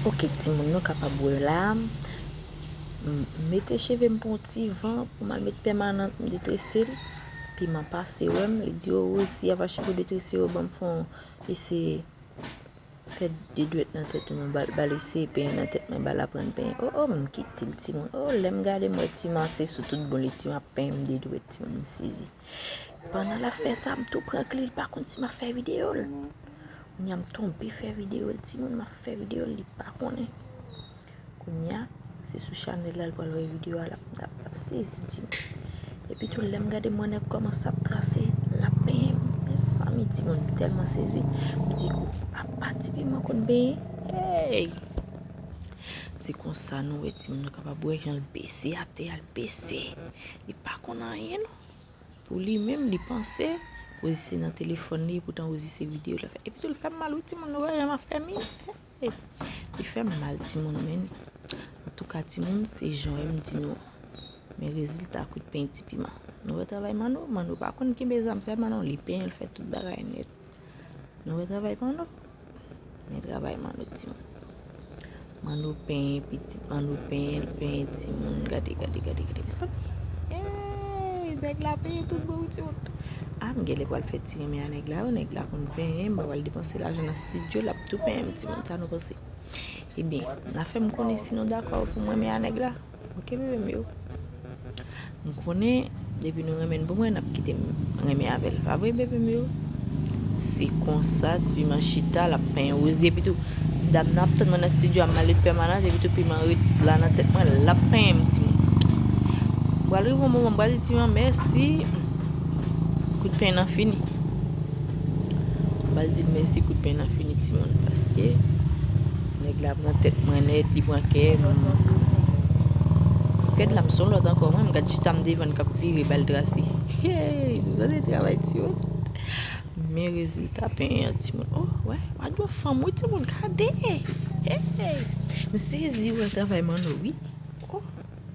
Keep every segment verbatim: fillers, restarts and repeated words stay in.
Ok, timoun, nou kapab wè la. M mete cheve m pou yon ti van pou m al met pèmanan, m detrese l. Piman pase wè m, li di, "O, Rosie, apa cheve w detrese yo, ban m fè yon eseye fè de dwèt nan tèt ou, non, ba l eseye penyen nan tèt mwen, ba l aprann penyen." O, o, m kite l, timoun. O, lè m gade, m wè Piman se sou tout bon, li Piman ap penyen m de dwèt, timoun, m sezi. Pandan l ap fè sa, m tou prank li, li pa konn si m ap fè videyo l. Kounye a m tonbe fè videyo l, timoun, m ap fè videyo l, li pa konnen. Kounye a, se sou chanèl la l pral wè videyo a, l ap, l ap, l ap sezi, timoun. Epi tou, lè m gade, m wè nèg kòmanse ap trase, l ap penyen m. Mezanmi, timoun, m tèlman sezi. M di, "Kou, apa ti Piman konn penyen?" Hey! Se konsa nou wè, timoun, nou kapab wè jan l bese atè a, l bese. Li pa konn anyen, non. Pou li menm, li panse Rosie se nan telefòn li, epoutan Rosie se videyo l ap fè. Epi tou, l fè m mal, wi, timoun, nou wè jan m ap fè m, wi. Hey! Li fè m mal, timoun, men. Antouka, timoun, se jan m di nou. Men rezilta kout penyen ti Piman. Nou wè travay Manno? Manno pa konn kenbe zam sèlman, non. Li penyen, l fè tout bagay nèt. Nou wè travay Manno? Men travay Manno, timoun. Manno penyen, pitit Manno penyen, l penyen timoun. Gade, gade, gade, gade. Mezanmi. Hey, nèg la penyen tout bon, wi, timoun. A, m genlè pral fè ti renmen a nèg la, wi, nèg la konn penyen, m pa pral depanse lajan nan estidyo, l ap tou penyen m, timoun. Sa nou panse? Ebyen, n a fè m konnen si nou dakò pou m renmen a nèg la. Ok, bebe m yo. M konnen, depi nou renmen n pou mwen, n ap kite m renmen avè l. Pa vre, bebe m yo? Se konsa, ti Piman chita, l ap penyen Rosie. Epi tou, dam nan ap tann mwen nan estidyo a, m al met pèmanan, epi tou Piman ret la nan tèt mwen, l ap penyen m, timoun. M pral rive yon moman, m pral di Piman mèsi. Kout penyen nan fini. M pral di l mèsi, kout penyen nan fini, timoun, paske nèg la ap nan tèt mwen nèt, li pran kè m. Gad la, m se yon lòt ankò, mwen, m gad chita m devan l k ap vire, ba l trase. Hey, nou tande travay, timoun. Men rezilta penyen an, timoun. Oh, wè, wadro fanm, wi, timoun, gade. Hey, m sezi wè travay Manno, wi. Oh,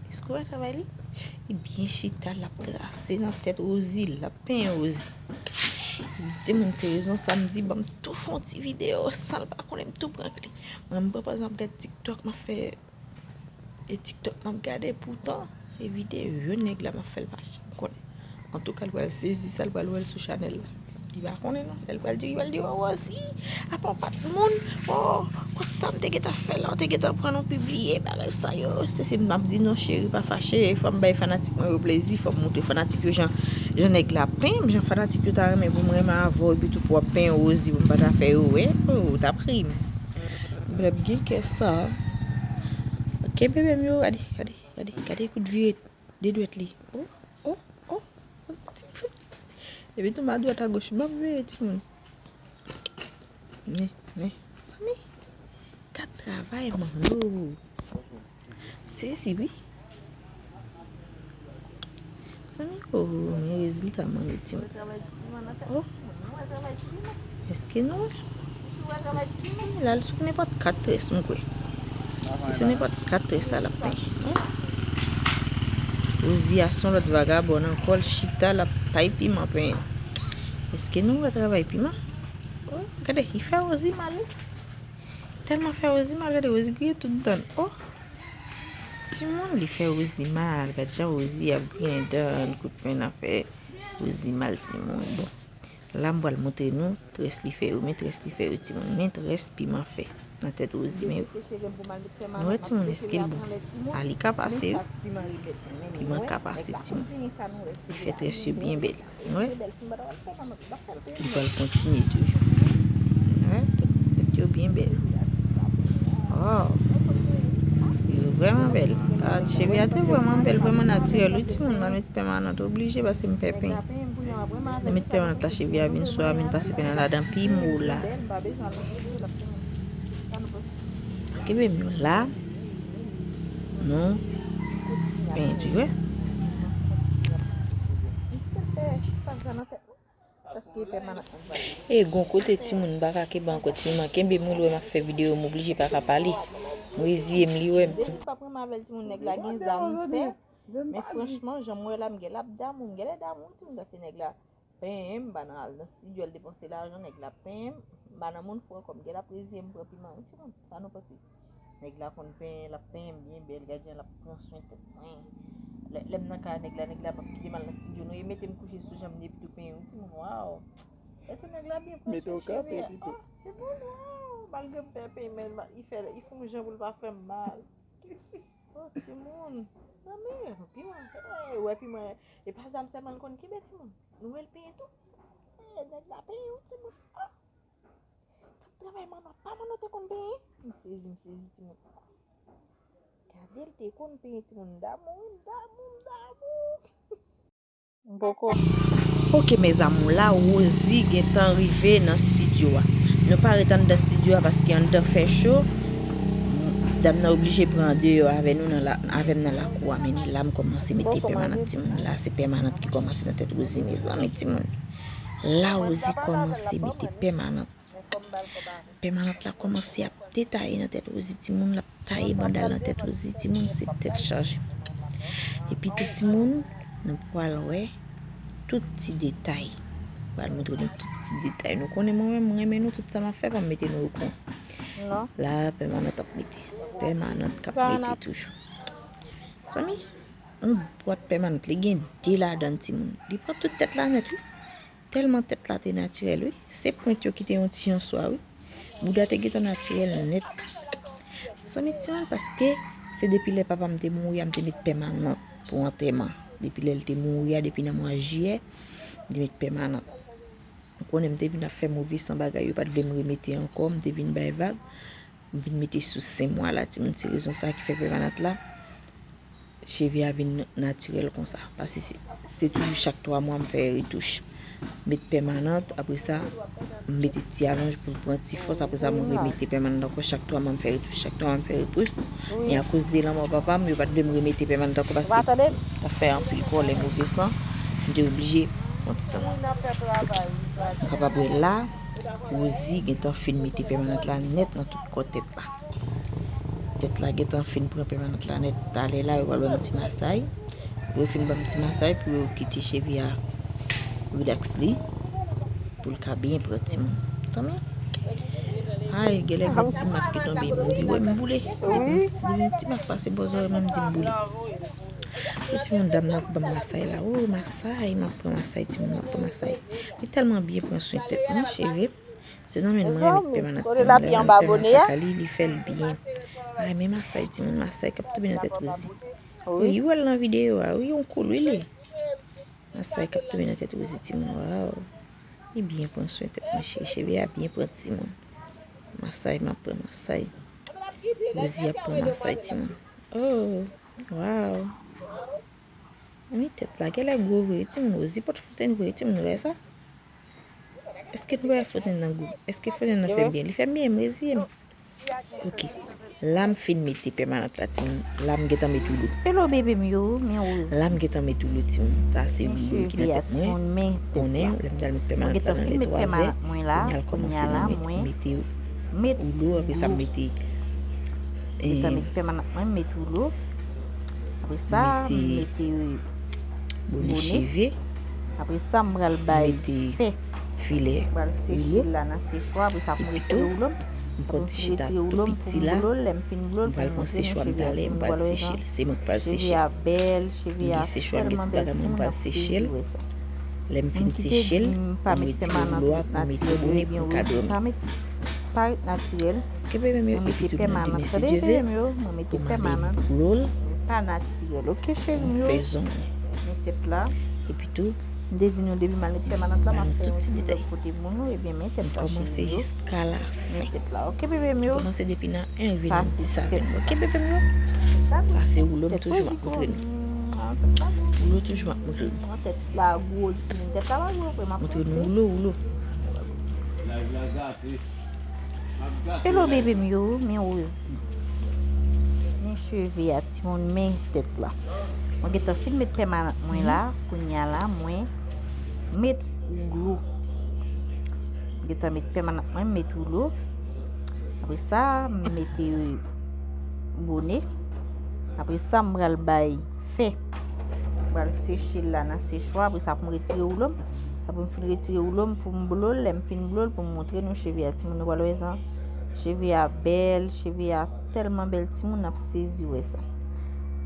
èske w wè travay li? Li byen chita, l ap trase nan tèt Rosie, l ap penyen Rosie. Timoun, se rezon sa m di, ban m tou fè yon ti videyo san l pa konnen, m tou prank li. Mwen, m pran pa egzanp, gad TikTok, m ap fè, e TikTok m ap gade, poutan se videyo nèg la m ap fè l pa janm konnen. Antouka, l pral sezi sa l pral wè l sou chanèl la. Li pa konnen non. Lè l pral di, li pral di, "O, Rosie, apa w pa t moun? O, konsa m te gentan fè la, w te gentan pran nou pibliye bagay sa yo." Se, se m ap di, "Non, cheri, pa fache, fò m bay fanatik mwen yo plezi, fò m montre fanatik yo jan, jan nèg la penyen m, jan fanatik yo ta renmen pou m renmen avè w, epi tou pou w ap penyen Rosie, pou m pa ta fè yo wè, o, w t ap ri m." M p ap gen kè sa. Ok, bebe m yo, gade, gade, gade, gade kout vire de dwèt li. O, o, o, o, timoun. Epi tou m adwat agoch, m ap veye timoun. Men, men, zanmi, gad travay Manno. Sezi wi. Zanmi, o, men rezilta Manno, timoun. O, èske nou wè? L al sou nenpòt kat très, m kwè. Sou nenpòt kat très sa l ap penyen. Rosie a se yon lòt vagabòn ankò, l chita, l ap bay Piman penyen. Èske nou wè travay Piman? O, gade, li fè Rosie mal, wi. Tèlman fè Rosie mal, gade, Rosie griye tout dan l. O! Timoun, li fè Rosie mal. Gad jan Rosie ap griyen dan l, kout penyen nan fè Rosie mal, timoun. Bon. La, m pral montre nou très li fè yo. Men très li fè yo, timoun. Men très Piman fè nan tèt Rosie, men yo. Nou wè, timoun, èske l bon? A, li ka pase, wi. Piman ka pase, timoun. Li fè très yo byen bèl. Wi. Li pral kontinye toujou. Wi, tèt yo byen bèl. O! Yo vrèman bèl. A, cheve a te vrèman bèl, vrèman natirèl, wi, timoun. M al met pèmanan, oblije pase m pè penyen. Lè m met pèmanan la, cheve a vin swa, vin pase penyen ladan pi molas. Kenbe m yo la. Nou penyen tou, wi. E gon kote timoun m pa ka kenbe ankò, timoun kenbe m, wi, l wè m ap fè videyo, m oblije pa ka pale. M reziye m, li wè m. Depi m p ap renmen avè l, timoun, nèg la gen zam, m pè. Men franchman, jan m wè la, m gen l ap damou, m genlè damou, timoun, paske nèg la penyen m, m pa nan al nan estidyo al depanse lajan, nèg la penyen m, m pa nan moun fou ankò, m gen l ap reziye m pran Piman, wi, timoun. Sa nou panse? Nèg la konn penyen, l ap penyen m byen bèl, gad jan l ap pran swen tèt mwen. Lè, lè m nan kay nèg la, nèg la p ap kite m al nan estidyo non, e mete m kouche sou janm li epi tou penyen wi timoun, waw. Epi nèg la byen pran swen cheve a. Oh, timoun, waw, malgre m pè penyen, men li fè, li fè yon jan pou l pa fè m mal. Oh, timoun, zanmi, piman, hey, ou wè piman, e pa zam sèlman l konn kenbe timoun, nou wè l penyen tou. Hey, nèg la penyen wi timoun. Oh. Travay manno, pa manno te konn benyen. M sezi, m sezi timoun. Gade l te konn benyen timoun, m damou, m damou, m damou. M poko. Ok mes amours, la Rosie gentan rive nan estidyo a. Nou pa ret anndan estidyo a paske anndan fè cho. Dam nan oblije pran andeyò avè nou nan la, avè m nan lakou a, men la m kòmanse mete pèmanant timoun. La se pèmanant ki kòmanse nan tèt Rosie mezanmi timoun. La Rosie kòmanse mete pèmanant. Pèmanant la kòmanse ap detaye nan tèt Rosie timoun, l ap taye banda l nan tèt Rosie timoun, se tèt chaje. Epi tou timoun, nou pral wè tout ti detay. Pral montre nou tout ti detay. Nou konnen mwen menm, mwen renmen nou, tout sa m ap fè, fò m mete nou okouran. La, pèmanant ap mete. Pèmanant k ap mete toujou. Zanmi, yon bwat pèmanant, li gen de ladan timoun. Li pran tout tèt la nèt, wi. Tèlman tèt la te natirèl, wi. Se pwent yo ki te yon ti jan swa, wi. Bouda te gentan natirèl nèt. Mezanmi, timoun, paske se depi lè papa m te mouri a, m te met pèmanant pou antèman. Depi lè l te mouri a, depi nan mwa jiyè, m te met pèmanant. Ou konnen m te vin ap fè move san bagay, yo pa t vle m remete ankò, m te vin bay vag. M vin mete sou sen mwa la, timoun, se rezon sa ki fè pèmanant la, cheve a vin natirèl konsa. Paske se, se toujou chak twa mwa m fè retouch. M met pèmanant, apre sa, m mete ti alonj pou l pran ti fòs, apre sa, m remete pèmanant ankò, chak twa mwa m fè retouch, chak twa mwa m fè retouch. Men akoz de lanmò papa m, yo pa t vle m remete pèmanant ankò, paske t ap fè anpil kòlè, move san, m te oblije pran ti tan. Ou kapab wè la, Rosie gentan fin mete pèmanant la nèt nan tout kò tèt la. Tèt la gentan fin pran pèmanant la nèt. Talè la, yo pral ban m ti masay. Pou yo fin ban m ti masay, pou yo kite cheve a rilaks li. Pou l ka byen pran timoun. Tanmi? Ay, genlè gen ti mak ki tonbe. M di, wi, m boule. M di, ti mak pase bò zòrèy mwen, m di, m boule. Wi, timoun, dam nan ap ban m masay la. O, masay, m ap pran masay, timoun, m ap pran masay. Li tèlman byen pran swen tèt mwen, cheve. Se nan men mwen met pèmanant timoun, lè nan pèmanant kaka li, li fè l byen. Ay, men masay timoun, masay k ap tonbe nan tèt Rosie. Wi, ou wè l nan videyo a, wi, yon koul, wi, li. Masay k ap tonbe nan tèt Rosie timoun, waw. Li byen pran swen tèt mwen, cheri, cheve a byen pran timoun. Masay, m ap pran masay. Rosie ap pran masay timoun. Oh, waw. Men tèt la, genlè gwo vre, timoun, Rosie pot fouten vre, timoun, ou wè sa? Èske nou wè fouten nan gou? Èske fouten nan fè byen? Li fè m byen, m reziye m. Ok. La m fin mete pèmanant la, timoun. La m gentan met woulo. Hello, bebe m yo, men Rosie. La m gentan met woulo, timoun. Sa se woulo ki nan tèt mwen. Konnen, lè m t al met pèmanant la nan lè twa zè, kounye a l kòmanse nan mete woulo, apre sa m mete Gentan met pèmanant mwen, m met woulo. Apre sa, m mete bone cheve. Apre sa, m pral bay fè. M pral seche l la nan sechwa. Apre sa, pou m retire woulo m. Apre m fin retire woulo m, pou m blo l. Lè m fin blo l, pou m montre nou cheve a, timoun, ou pral wè jan cheve a bèl, cheve a tèlman bèl, timoun, n ap sezi wè sa. Lè m fin seche l, m retire woulo a pou m mete bone pou m ka dòmi. Pa ret natirèl. Mwen mete pèmanant, tande bebe m yo, mwen mete pèmanant. Pa natirèl, ok cheri m yo. Men tèt la. Epi tou, m te di nou depi m al met pèmanant la, m ap fè yon ti lòt kote moun ou, ebyen men tèt la cheri m yo. Men tèt la, ok bebe m yo. Kòmanse depi nan en vin dis avè m, ok bebe m yo. Sa se woulo m toujou ap montre nou. Woulo toujou ap montre nou. Tèt la gwo, timoun, tèt la pa gwo vre, m ap montre nou woulo, woulo. Hello bebe m yo, men Rosie. Men cheve a timoun, men tèt la. Mwen gentan fin met pèmanant mwen la, kounye a la mwen met woulo. Mwen gentan met pèmanant mwen, m met woulo. Apre sa, m mete bone. Apre sa, m pral bay fè. M pral seche l la nan sechwa. Apre sa, pou m retire woulo m. Apre m fin retire woulo m, pou m blo l. Lè m fin blo l, pou m montre nou cheve a. Timoun, nou pral wè jan Cheve a bèl, cheve a tèlman bèl, timoun ap sezi wè sa.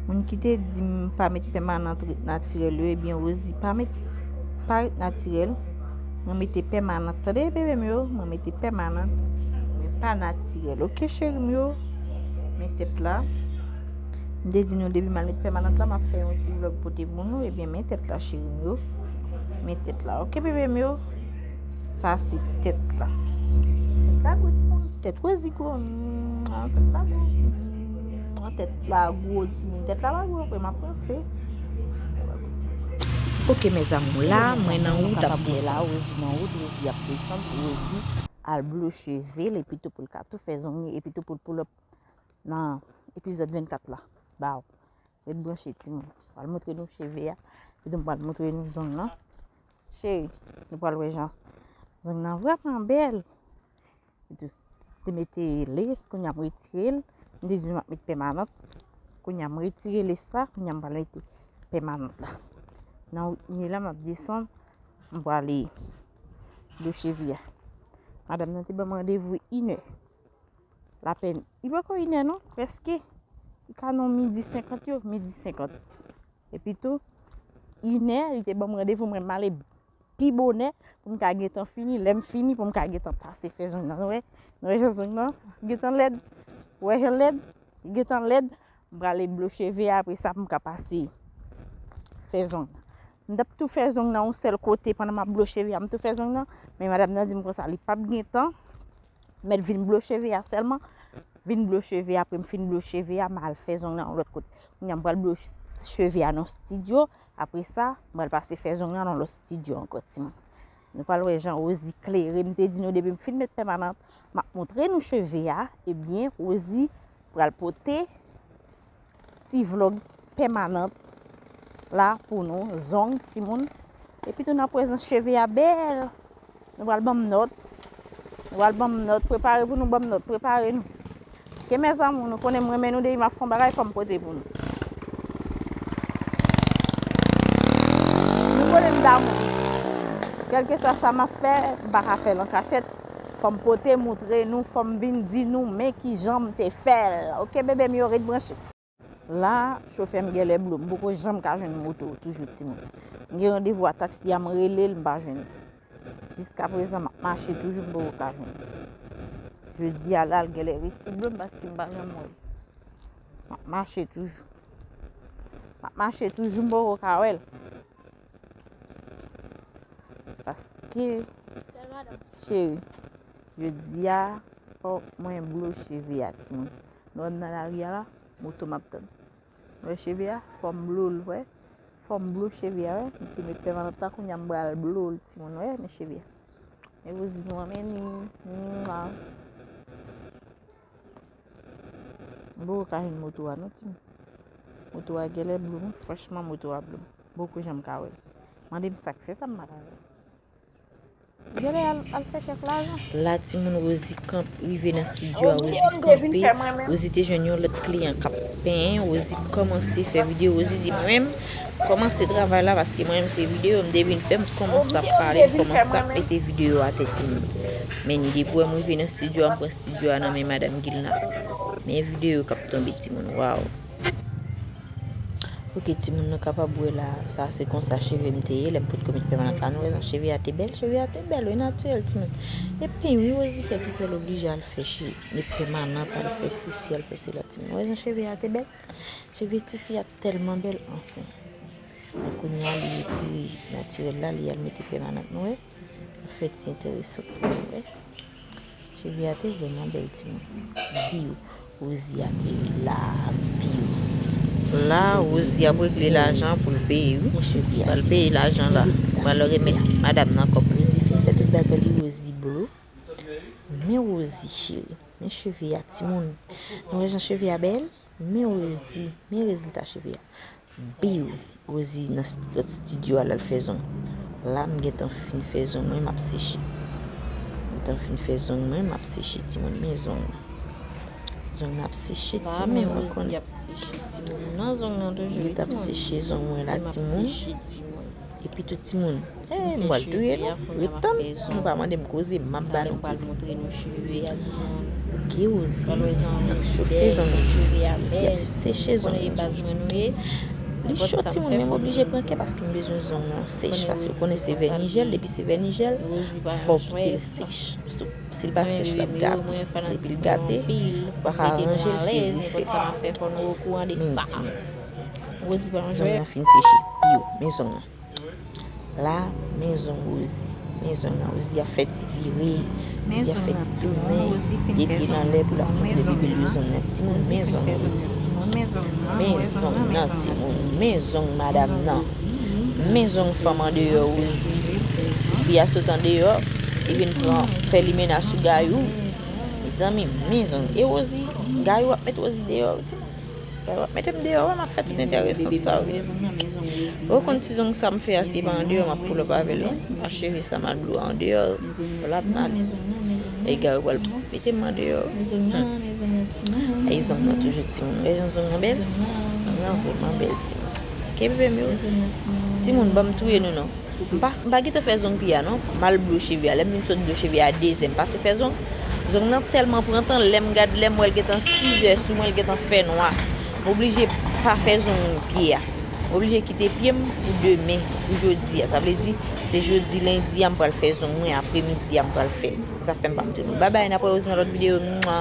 Moun ki te di m pa met pèmanant, ret natirèl yo, ebyen Rosie pa met, pa ret natirèl. Mwen mete pèmanant, tande bebe m yo, mwen mete pèmanant, men pa natirèl. Oke cheri m yo, men tèt la. M te di nou depi m al met pèmanant la, m ap fè yon ti vlòg pote pou nou, ebyen men tèt la cheri m yo. Men tèt la, oke bebe m yo. Sa se tèt la. Tèt la gwo timoun. Tèt Rosie gwo. Mm, tèt la gwo. Mm, tèt la gwo timoun. Tèt la pa gwo vre, m ap panse. Oke mes amours, la mwen nan wout ap desann. Rosie nan wout, Rosie ap desann, Rosie al blo cheve l, epi tou pou l ka tou fè zong li, epi tou pou l pull up nan epizòd vennkat la. Baw. Ret branche timoun. Pral montre nou cheve a. Epi tou m pral montre nou zong nan. Cheri, nou pral wè jan zong nan vrèman bèl. Epi tou, te mete les, kounye a m retire l. M te di nou m ap met pèmanant. Kounye a m retire les la, kounye a m pral mete pèmanant la. Nan wout m ye la, m ap desann, m prale blo cheve a. Madanm nan te ban m randevou inè. Lapèn, li poko inè non, prèske. Li ka nan midi senkant yo, midi senkant. Epi tou, inè, li te ban m randevou, mwen m ale pi bonè pou m ka gentan fini. Lè m fini, pou m ka gentan pase fè zong nan. Nou wè, nou wè jan zong nan gentan lèd. Wè jan lèd, gentan lèd. M prale blo cheve a, apre sa pou m ka pase fè zong nan. M t ap tou fè zong nan yon sèl kote pandan m ap blo cheve a, m tou fè zong nan. Men madanm nan di m konsa, li p ap gen tan. Mèt vin blo cheve a sèlman. Vin blo cheve a, apre m fin blo cheve a, m al fè zong nan yon lòt kote. Kounye a m pral blo cheve a nan yon estidyo. Apre sa, m pral pase fè zong nan nan lòt estidyo ankò, timoun. Nou pral wè jan Rosie klere. M te di nou depi m fin met pèmanant, m ap montre nou cheve a. Ebyen, Rosie pral pote ti vlòg pèmanant la pou nou, zong, timoun. Epi tou nan prezans cheve a bèl. Nou pral ban m nòt. Nou pral ban m nòt. Prepare pou nou ban m nòt. Prepare nou. Ke mes amours, nou konnen m renmen nou depi m ap fè yon bagay, fò m pote pou nou. Nou konnen m damou. Kèlkeswa sa m ap fè, m pa ka fè l an kachèt. Fò m pote, montre nou, fò m vin di nou, men kijan m te fè l. Oke, bebe m yo, ret branche. La, chofè m genlè blo m. M poko janm ka jwenn moto toujou, timoun. M gen randevou a taksi a, m rele l, m pa jwenn li. Jiskaprezan, m ap mache toujou, m poko ka jwenn li. Jodi a la, l genlè resi blo m paske m pa janm wè l. M ap mache toujou. M ap mache toujou, m poko ka wè l. Paske, cheri, jodi a, fò mwen blo cheve a, timoun. Nou wè m nan lari a la, moto m ap tann. Nou wè cheve a, fò m blo l, wè. Fò m blo cheve a, wè. M te met pèmanant la, kounye a m pral blo l, timoun, wè, men cheve a. Men Rosie nou anmen ni, ni mwa. M poko ka jwenn moto a non, timoun. Moto a genlè blo m, wi, franchman, moto a blo m. M poko janm ka wè l. Mande m sa k fè sa, m pa ka wè l. Genlè al, al fè kèk lajan. La, timoun, Rosie kanp, rive nan estidyo a, Rosie kanpe. Rosie te jwenn yon lòt kliyan k ap penyen. Rosie kòmanse fè videyo. Rosie di, mwen menm, kòmanse travay la, paske mwen menm se videyo m te vin fè, m kòmanse ap pale, m kòmanse ap mete videyo atè, timoun. Men depi w wè m rive nan estidyo a, m pran estidyo a nan men madanm Gilna. Men videyo k ap tonbe, timoun, waw. Oke, timoun, nou kapab wè la, sa se konsa cheve m te ye, lè m potko met pèmanant la, nou wè jan cheve a te bèl, cheve a te bèl, wi, natirèl, timoun. Epi, wi, Rosie fè ki fè l oblije al fè che-, met pèmanant, al fè sesi, al fè sela, timoun. Wè jan cheve a te bèl? Cheve tifi a tèlman bèl, anfen. Men kounye a, li retire natirèl la, li al mete pèmanant, nou wè? Fè ti enteresan pou nou wè. Cheve a te vrèman bèl, timoun. Biw. Rosie a te la, biw. La, Rosie ap regle lajan pou l peye, wi. Pral peye lajan la. Pral remèt madanm nan kòb. Rosie fin fè tout bagay li, Rosie blo. Men Rosie, cheri. Men cheve a, timoun. Nou wè jan cheve a bèl? Men Rosie, men rezilta cheve a. Biw, Rosie nan s-, lòt estidyo a, l al fè zong. La, m gentan fin fè zong mwen, m ap seche. M gentan fin fè zong mwen, m ap seche, timoun, men zong nan. Zong nan ap seche, timoun, men ou konnen. Rosie ap seche, timoun. Nan zong nan toujou, wi, timoun. M ap seche zong mwen la, timoun. Epi tou, timoun. Eh, m pral touye nou. Ret tann. Nou pa mande m koze, m ap ba nou koze. Montre nou cheve a, timoun. Ki Rosie ap chofe zong nan. Rosie ap seche zong nan. Li cho timoun, men m oblije pran kè paske m bezwen zong nan sech, paske ou konnen se vènijèl, depi se vènijèl, fò w kite l sech. Si l pa sech, l ap gate. Depi l gate, ou pa ka ranje l, se refè. Men timoun, zong nan fin seche. Yo, men zong nan. La, men zong Rosie. Men zong nan, Rosie ap fè ti vire, Rosie ap fè ti tounen. Depi l anlè pou l ap montre bebe l yo zong nan. Timoun, men zong Rosie. Men zong nan, timoun. Men zong madanm nan. Men zong fanm andeyò Rosie. Tifi a sot andeyò, li vin pran, fè limena sou Gayou. Mezanmi, men zong. E Rosie, Gayou ap met Rosie deyò, wi, timoun. Gayou ap mete m deyò, wè, m ap fè tout enteresan sa, wi. Ou konn ti zong sa m fè a, se pa andeyò m ap pull up avè l, non. Acheve sa m al blo andeyò, plat mal. E Gayou pral mete m andeyò. Ay, zong nan toujou timoun. Gade jan zong nan bèl. Zong nan vrèman bèl, timoun. Kenbe m yo. Timoun, ban m touye nou, non. M pa, m pa gentan fè zong pye a, non. M al blo cheve a. Lè m vin sot blo cheve a, de zè m pase fè zong. Zong nan tèlman pran tan, lè m gad, lè m wè l gentan sizè sou mwen, l gentan fè nwa. M oblije pa fè zong pye a. M oblije kite pye m pou demen, pou jodi a. Sa vle di, se jodi lendi a m pral fè zong mwen, apremidi a m pral fè l. Se sa k fè m pa montre nou. Babay, n ap wè Rosie nan lòt videyo. Mwa.